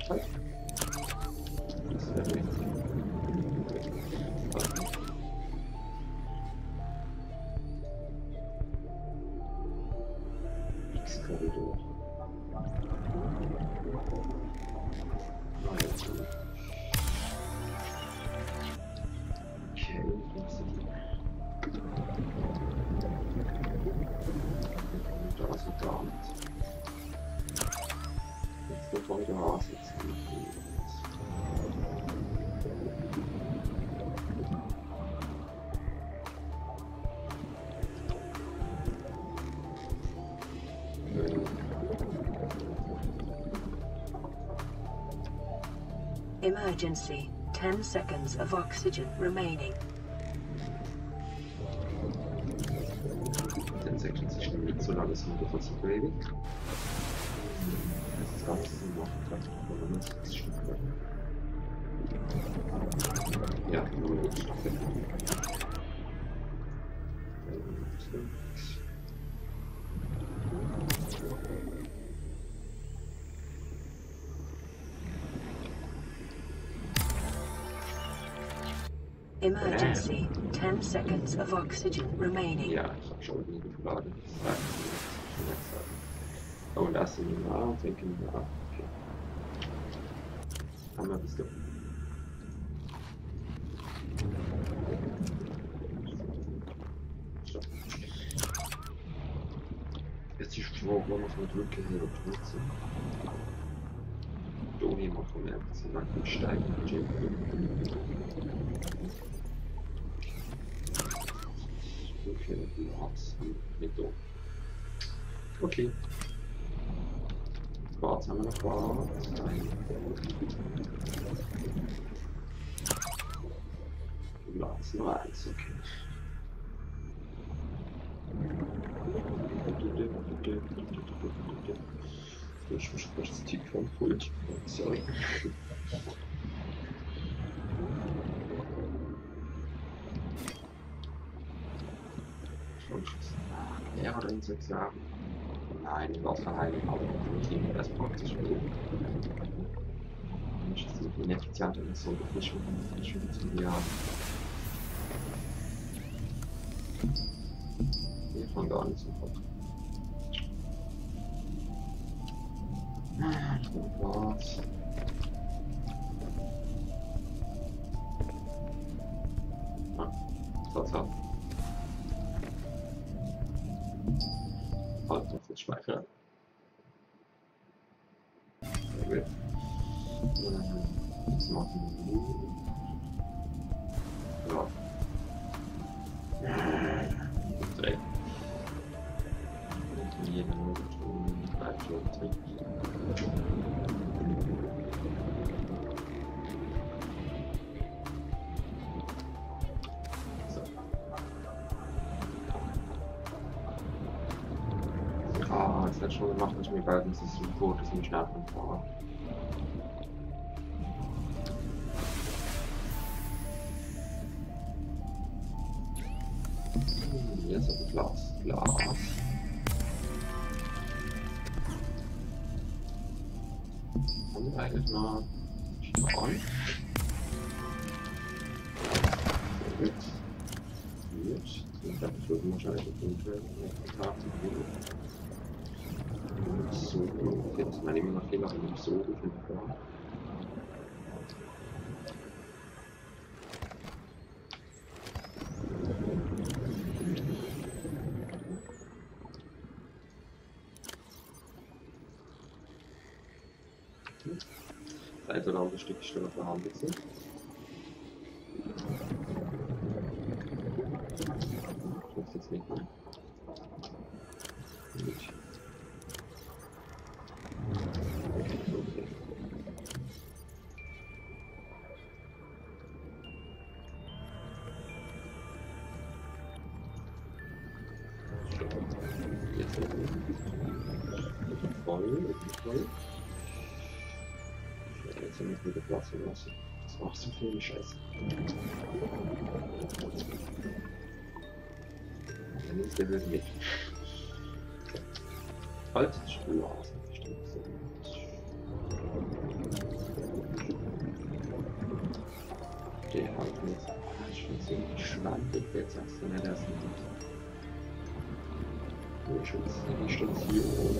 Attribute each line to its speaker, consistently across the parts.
Speaker 1: Feuchtigkeit. Das wäre richtig. X-Korridor. Okay, da ist noch gar nichts. Jetzt wird heute aussitzen.
Speaker 2: Emergency. 10 seconds of oxygen remaining.
Speaker 1: 10 Seconds ist nicht so lange, sind wir kurz Baby. Das ist ganz noch wenn man das Stück ja, nur ein Stück.
Speaker 2: Emergency. 10 seconds of oxygen remaining.
Speaker 1: Ja, ich habe schon nie gefragt. Oh, das sind wir nach, denken wir nach. Okay. Haben wir das doch. So. Jetzt ist die Frage, wo muss man wirklich hier nutzen? Toni machen wir einfach so lang steigen. Okay. Quarz haben wir noch Quarz. Glas nur eins, okay. Ich muss kurz das Tick vom Pult. Sorry. Ja, oder in 6 Jahren. Nein, ich war verheilen, aber ich nehme das praktisch mit. Das ist ein ineffizienter so frisch zum Jahr. Hier von gar nicht sofort. Was? Tatsache. Halt noch das Speichern. Sehr gut. Das machen wir. Ja. 3. Hier bleibt schon 3. Das hat schon gemacht, dass ich mir bald das ist so gut, dass ich mich nach dem Fahrer. Jetzt habe ich Glas. Haben wir eigentlich mal Strahl? Gut. Ich glaube, ich würde wahrscheinlich auf jeden Fall so, jetzt meine immer noch Fehler nicht so gut vor. Das eine oder andere Stück Stelle verhandelt sind. Ich muss jetzt nicht mehr. Gut. Voll. Jetzt haben wir wieder Platz gelassen. Das macht so viel Scheiße. Dann ist der mit. Halt, Spur aus. sind schwanzig, jetzt sagst du mir das nicht. Nur Station.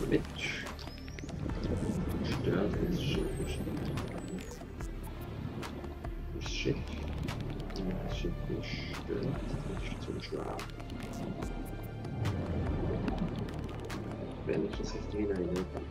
Speaker 1: Mensch. Stört das Schiff. Das Schiff. Das Schiff stört. Das ist zu schwer. Wenn ich das jetzt wieder erinnern kann.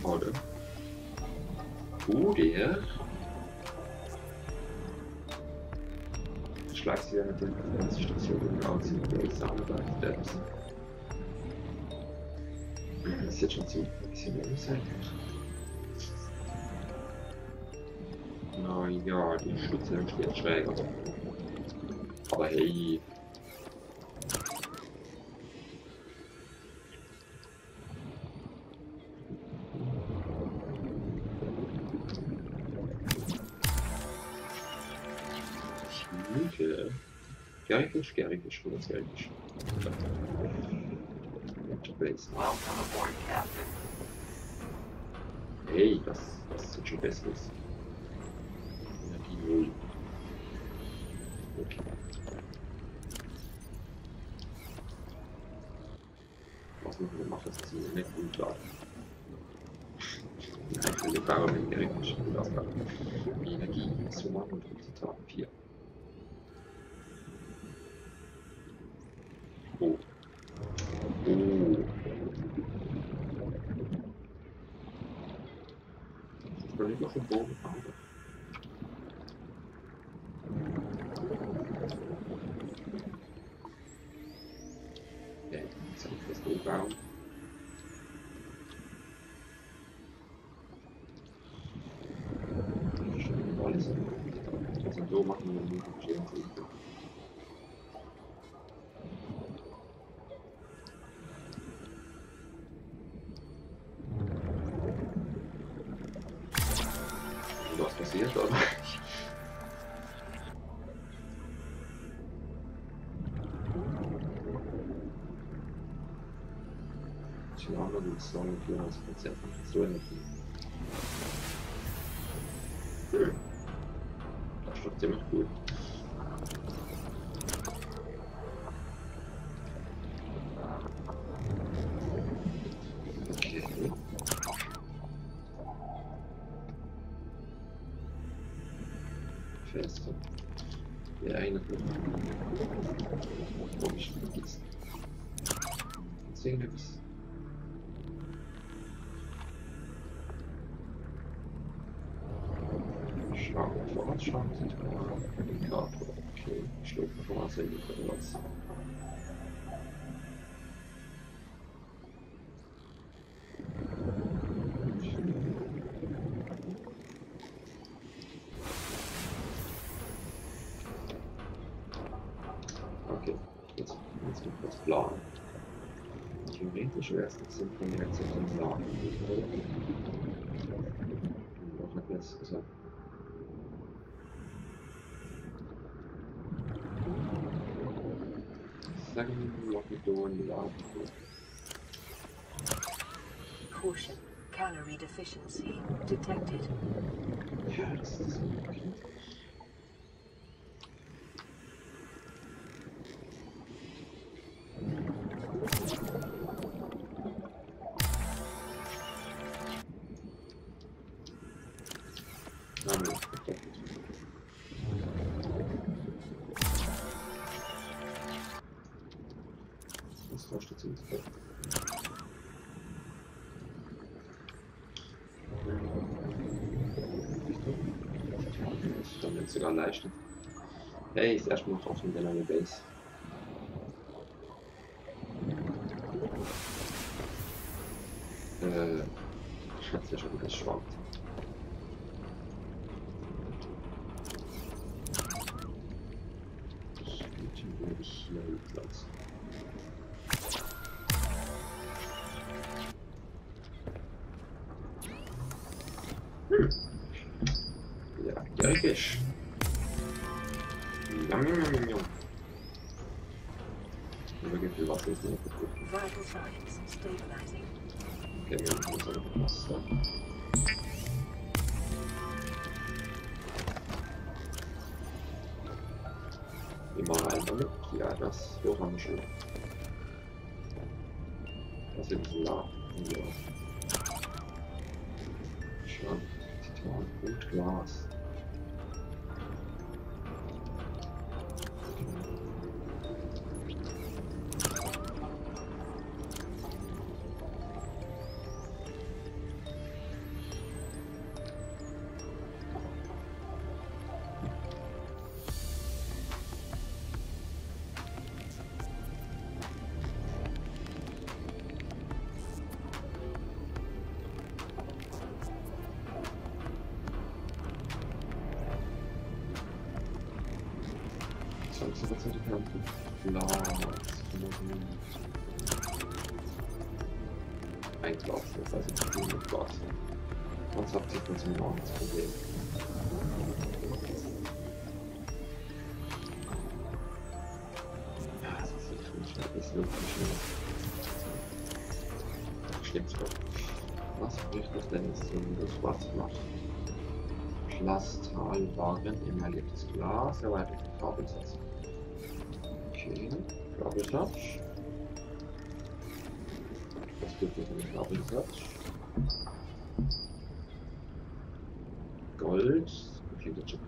Speaker 1: Oder? Der schlägt sie ja natürlich auf die ganze Station aus, die ich zusammenarbeitet. Das ist jetzt schon ziemlich ein bisschen unsicher. Na ja, die Stütze steht schräg. Aber hey. Gerisch, wo das Gerisch. Hey, das ist schon besseres. Energie 0. Okay. Was müssen wir machen? Das ist nicht unklar. Nein, ich will die Frage mit dem Gericht gut aufgaben. Die Energie zu machen und Zitat 4. Oh. Ich will nicht noch einen Bogen fahren. Ja, jetzt habe ich das Bogen. Alles. Also so machen wir nicht schön. Was passiert, oder? Ich habe die Song 94% so Energie. Das ist doch ziemlich gut. Okay. Feste. Der eine wo ich jetzt sehen wir das. Voranschauen sind Indikator. Okay, ich schlug Voransindikator was. Okay, jetzt noch kurz planen. Theoretisch wäre es jetzt von der jetzt im Plan. Was hat mir jetzt gesagt?
Speaker 2: Caution. Calorie deficiency detected.
Speaker 1: Ja, das ist okay. Das war Stationsfeld. Dann wird es sogar leichter. Hey, ist erstmal noch offen der lange Base. Ich hatte ja schon wieder schwankt. Ich will hier Platz. Ja, Gerisch. Wie viel Wasser ist noch kaputt?
Speaker 2: Vital signs stabilizing.
Speaker 1: Okay, wir haben so ein Wasser. Immer rein damit. Ja, das Orange. Das ist ein Laden. Ja. Schon. Titan und Glas. Was sind die Kämpfe? Glas. Ein Glas, das heißt, ich spiele mit Glas. Sonst hat sich das ein normales Problem. Ja, das ist nicht schnell, das ist wirklich schnell. Stimmt's doch. Was bricht das denn jetzt so, wie das was macht? Plastalwaren, emailliertes Glas, erweiterte Kabelsatz. Okay, Kabelsatz. Was gibt es mit Kabelsatz? Gold, Computerchip,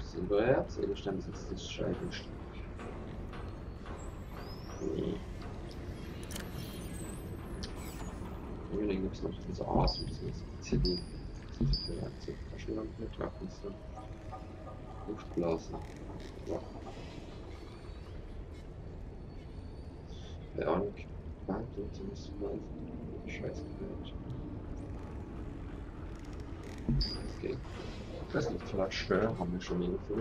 Speaker 1: Silbererz, Edelstein besetztes Scheibenstück. Nee. Dann gibt es noch das Aas und das CD. Taschenlampe mit Taschenlampe. Luftblasen. Ja. Keine Ahnung. Bank und so müssen wir Scheiße gehört. Das geht. Das liegt vielleicht schwer, haben wir schon irgendwo.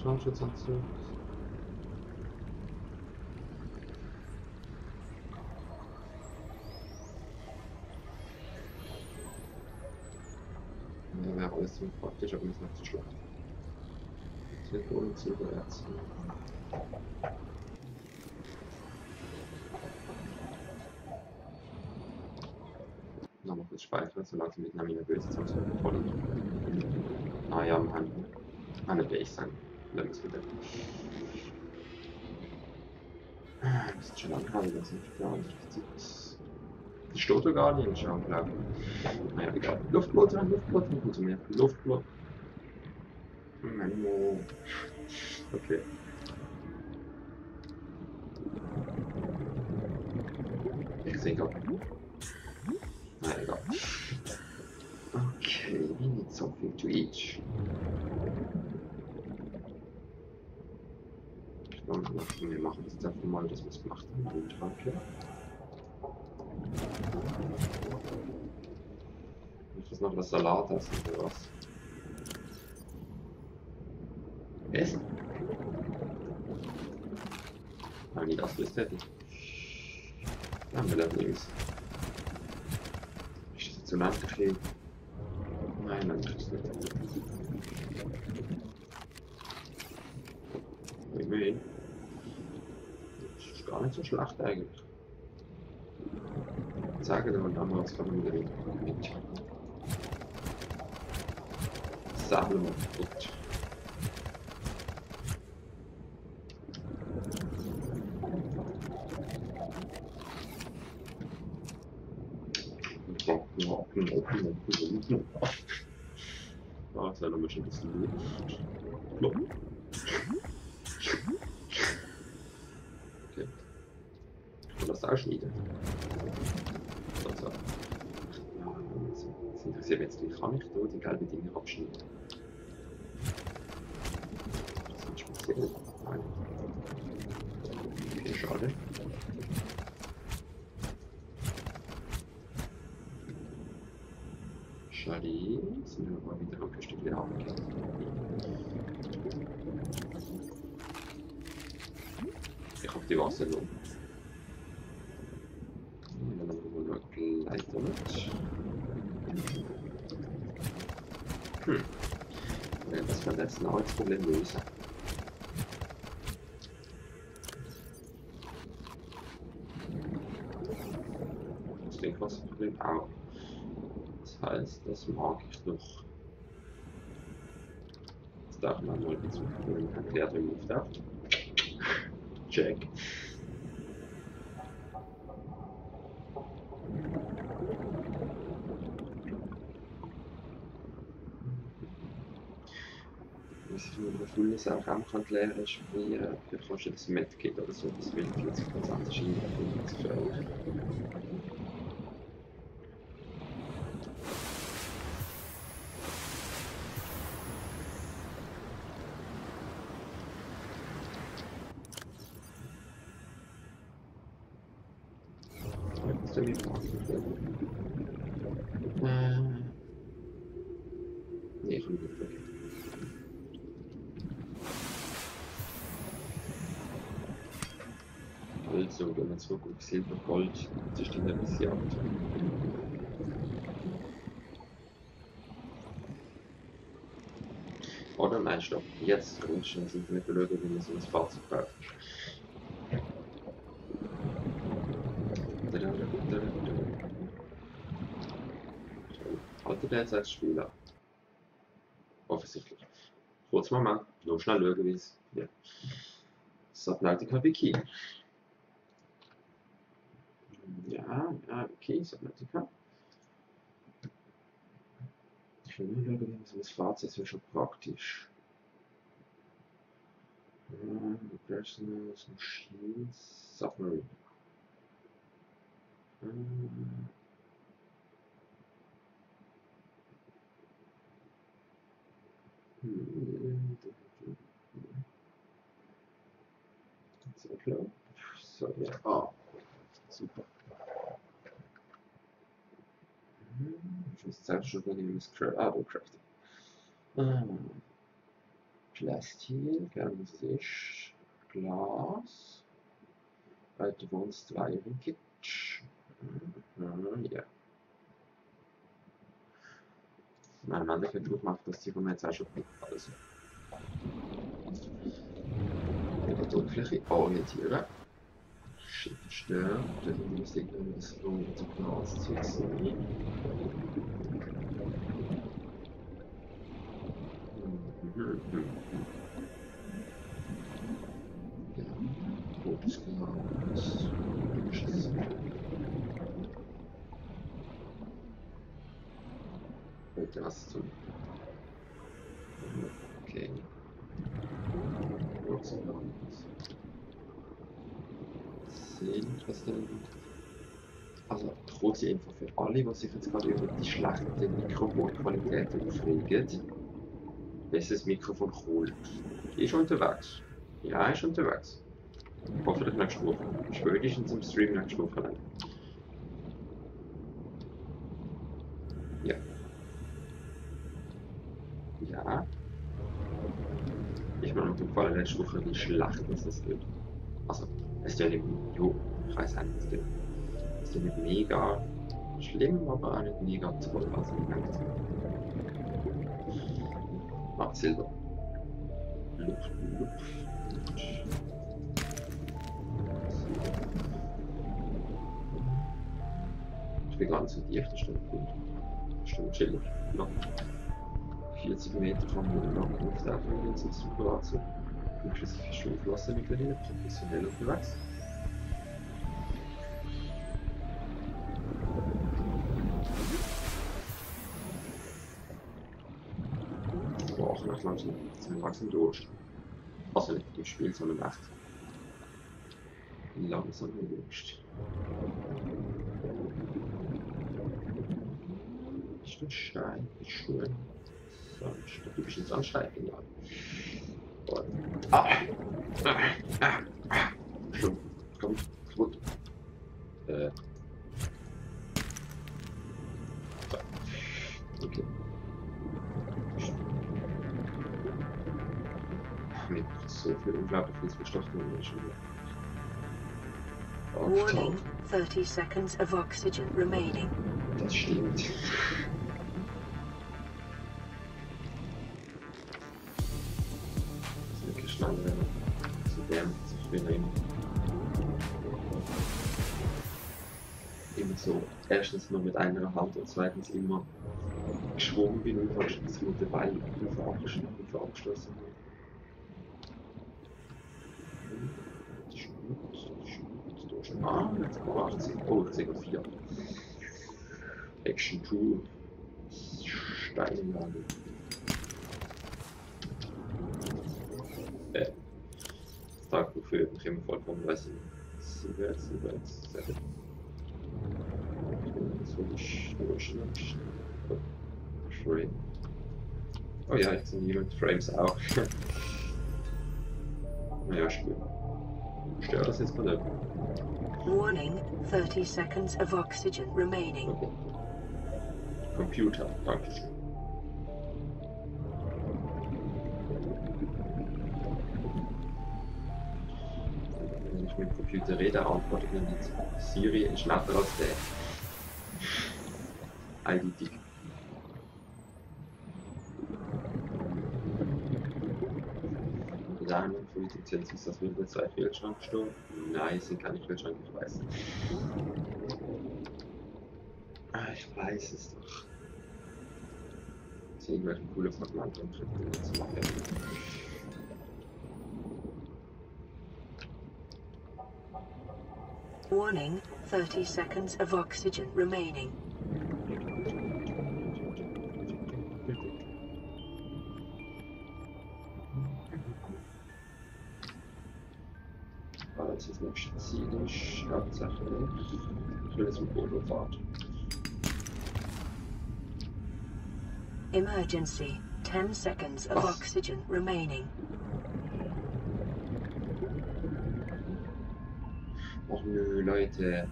Speaker 1: Schaumschutzanzug. Ja, wäre alles ziemlich praktisch, aber ist nicht so schlecht. Silikon und Silbererz. Dann noch das Speichern, so langsam mit einer Mine böse zum voll. Naja, meine Base sein. Dann ist wieder. Das ist schon angehalten, das ist klar. Die steht sogar nicht in Schaum, glaube ich. Naja, egal. Luftblotter, gut zu mir. Luftblotter. Memo. Okay. Ich sehe gar nicht. Naja, egal. Okay, we need something to eat. Wir machen das jetzt einfach mal, dass wir es gemacht haben. Danke. Ich muss noch das Salat essen oder was? Essen? Nein, die das ist fertig. Dann haben wir das links. Ist das jetzt zu lang gekriegt? Nein, dann ist das nicht. Immerhin. Das ist gar nicht so schlecht eigentlich. Sage dir und dann was kann man wieder mit. Salmon gut. Ah, das ist ja noch ein bisschen Plopp. Okay. Und das da schneiden. Also, das interessiert mich jetzt nicht. Kann ich da die gelben Dinge abschneiden? Das ist speziell. Nein. Okay, schade. Schade. Sind wir mal wieder ein Stückchen abgegeben. Ich hoffe, die Wasser noch. Dann haben wir noch Gleiter mit. Das wird jetzt ein neues Problem lösen. auch. Das heißt, das mag ich noch. Jetzt darf man mal erklärt, wie man auftaucht. Check. Was ich mit der Fullness auch kann lernen ist, wie bekommst du das Medkit oder so, das will 40% Schiene zu gefährlich. Was soll ich machen? Nee, ich kann nicht vergessen. Also, wenn man zurück auf Silber, Gold, das ist dann ein bisschen ab. Oder nein, stopp. Jetzt kommst du ins Internet schauen, wie man so ein Fahrzeug baut. Haltet er jetzt als Spieler? Offensichtlich. Kurz Moment, nur schnell schauen, wie es. Ja. Subnautica Wiki. Ja, okay, Subnautica. Ich will nur schauen, wie man so ein Fahrzeug ist, wäre schon praktisch. Personals, Machines, Submarine. So klar. So, ja. Ah, super. Ich muss jetzt schon übernehmen, das Crafting. Plastil, ganz ist Glas. Advanced Wiring Kit. Ja. Nein, man kann gut machen, dass die jetzt auch schon also. Über die Oberfläche orientieren. Stern, dann muss ich das rote Glas zu sehen. Ja, rotes Glas. Das zum. Okay. Interessant. Also, kurze Info für alle, die sich jetzt gerade über die schlechte Mikrofonqualität aufregen. Das ist das Mikrofon cool. Ist unterwegs. Ja, ist unterwegs. Hoffentlich nächste Woche. Spätestens im Stream nächste Woche dann. Ja. Ja. Ich meine, auf jeden Fall letzte Woche, wie schlecht das wird. Also, es ist ja nicht, jo, ich weiß auch nicht, es ist ja nicht mega schlimm, aber auch nicht mega toll. Also, ich denke, Silber. Luft. Ich bin gar nicht so tief, das stimmt gut. Das stimmt chillig. Noch 40 Meter kann man noch auftauchen, wenn es ins Superwasser. Inklusive Schulklasse mittlerweile professionell unterwegs. Aber auch nach langsam durch. Also nicht im Spiel, sondern echt langsam durch. Ist ein Stein, ist schön. Du bist jetzt ansteigen, ja. Schon, komm, kaputt. So. Okay. Mir so viel unglaublich viel Bestoffung schon wieder.
Speaker 2: Warning, 30 seconds of oxygen remaining.
Speaker 1: Das stimmt. Immer so. erstens nur mit einer Hand und zweitens immer geschwungen bin und fast das mit der Bein abgeschlossen habe. Das ist gut, da ist schon. Ah, jetzt haben wir 18. Oh, das sind 4. Action 2. Steinlage. Das Tagebuch für mich immer vollkommen weiß ich. Sie wird. Das will ich durchschneiden. Frame. Oh ja, jetzt sind jemand Frames auch. Naja, stört das jetzt mal nicht.
Speaker 2: Warning, 30 seconds of oxygen remaining.
Speaker 1: Okay. Computer, danke schön. Wenn ich mit dem Computer rede, antworte ich nicht. Siri ist schneller als der. IDT. Sagen für die Lizenz, dass wir über 2 Kühlschrank stehen. Nein, es sind keine Kühlschrank, ich weiß. Ich weiß es doch. Das ist irgendwelche coole Fragmente und Schriften zu machen.
Speaker 2: Warning, 30 seconds of oxygen remaining.
Speaker 1: Das ist nächste Ziel ist tatsächlich Fahrt.
Speaker 2: Emergency, 10 seconds of oxygen remaining.
Speaker 1: Och nö, Leute.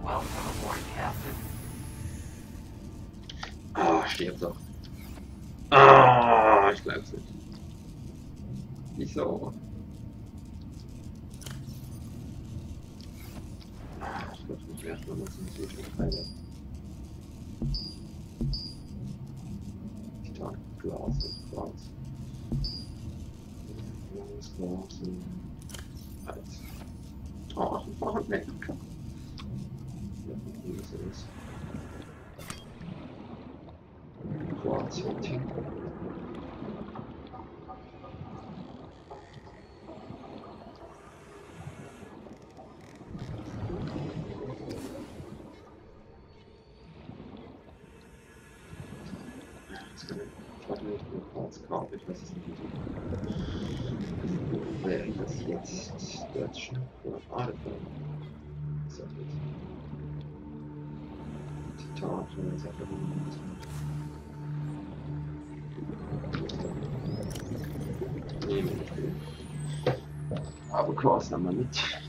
Speaker 3: Welcome aboard, Captain.
Speaker 1: Ah, stirb doch. Ah, ich glaub's nicht. Wieso? Ich glaube nicht mehr, wenn man es nicht so schnell teile. Titan, Glas und Glas. Glas und Eis. Oh, lecker. Wie ist das? Kroatien. Ich weiß es nicht. Wäre das jetzt Deutschen oder Adepan? So gut. Titan, wenn man sagt, nehmen wir nicht. Aber Klaus haben wir nicht.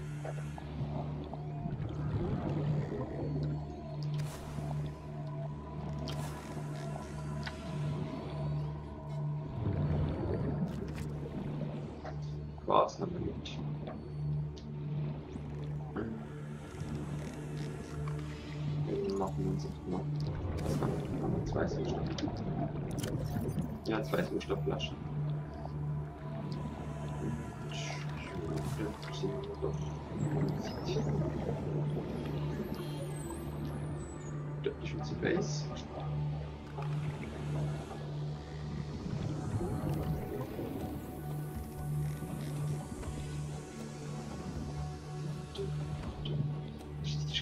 Speaker 1: Spaß haben wir nicht. Wir machen uns jetzt mal. Was haben wir? 2 Sauerstoff. Ja, 2 Sauerstoffflaschen. Schütze Base.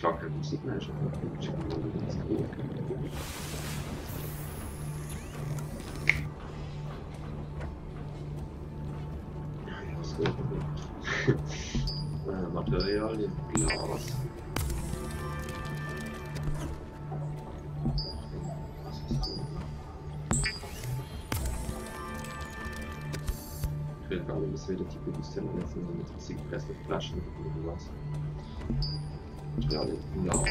Speaker 1: Gar keine Musik mehr. Materialien, Glas. Ich will gar nicht, dass wir die Bewusstsein jetzt mit Musikpresse Flaschen oder was. Materialien, Glas.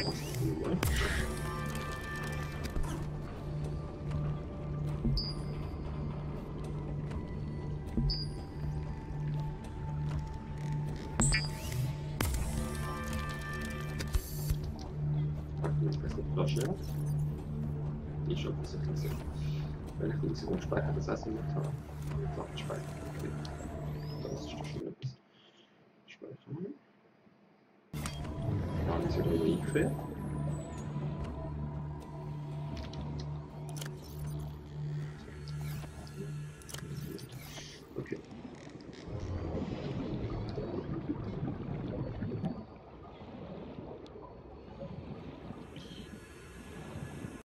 Speaker 1: Flasche. Die schon ein bisschen klasse. Wenn ich die Sekunde speichere, das heißt, ich habe speichern. Okay. Das ist
Speaker 4: quer.